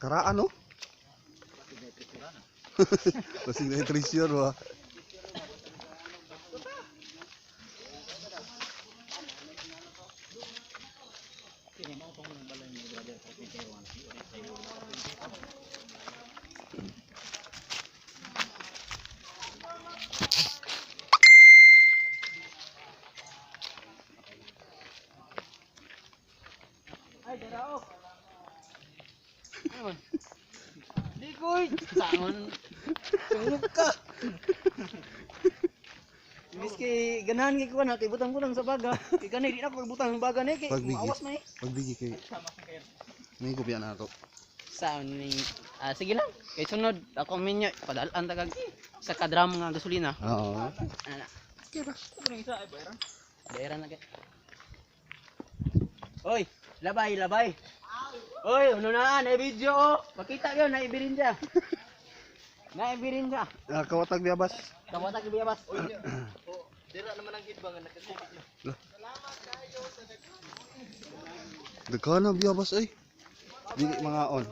Karaan no? Basig na treasure ba? Ay, daraok. Ano man? Di koy. Tangon. Tungog ka. Imbis kay ganahan kay kuan kay butang butang sa baga. Kay gani di na ko butang sa baga ni kay Pagbigi. maawas man eh. Pagbigi kay may kopya na ako. Sa ning sige lang. Kay sunod ako minyo padalan tagag sa kadram nga gasolina. Oo. Ano na. Bayaran na kay. Oy, labay, labay. Oy, ano na, na video oh. Makita yun, naibirin siya. Naibirin siya. Ah, kawatag biyabas. Kawata ki biyabas. Dira naman ang hidbang nga nakasipit na. Daghan na biyabas ay. Dili mga on.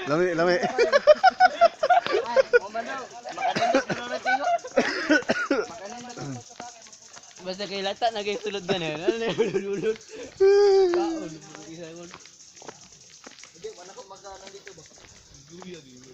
Lami, lami. Basta kay lata na kay sulod ganin. Ano na yung ulod? Kaon, isa ko. Hindi, wala ko magana dito ba? Duya dito.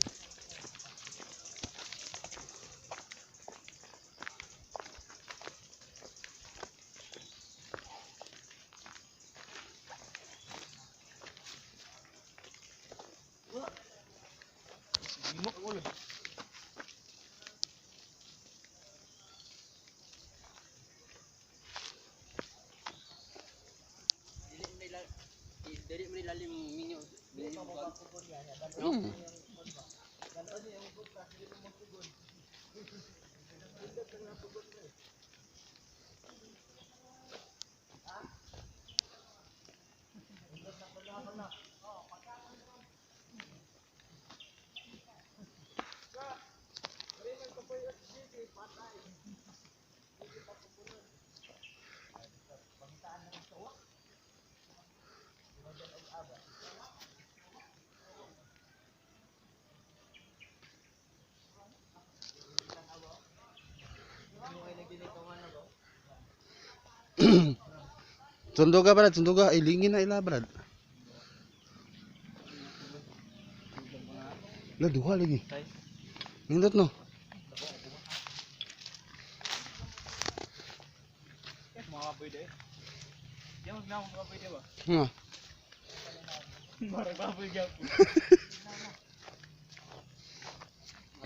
Dili mo nilalim minyo. Dili mo bag. Tunduga brad, tunduga. Ay, lingin na ila brad. La duha lagi. Nindot no. Mga kapoy de. Di mo na mga kapoy de ba? Nga. Marag baboy gyapon.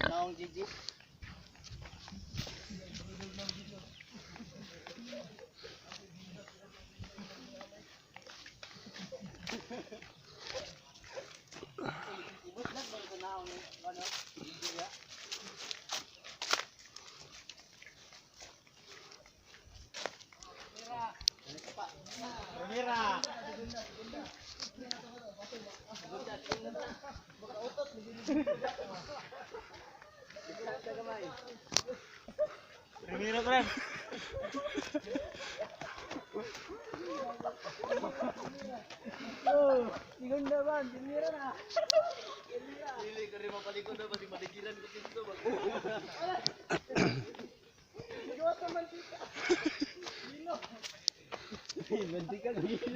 Naong GG. Ramira. Ramira pre. Oh, Sigunda ba? Dinira na. Dili ko rin mapalikod na basi madigilan ko dito ba. Mantika gilo.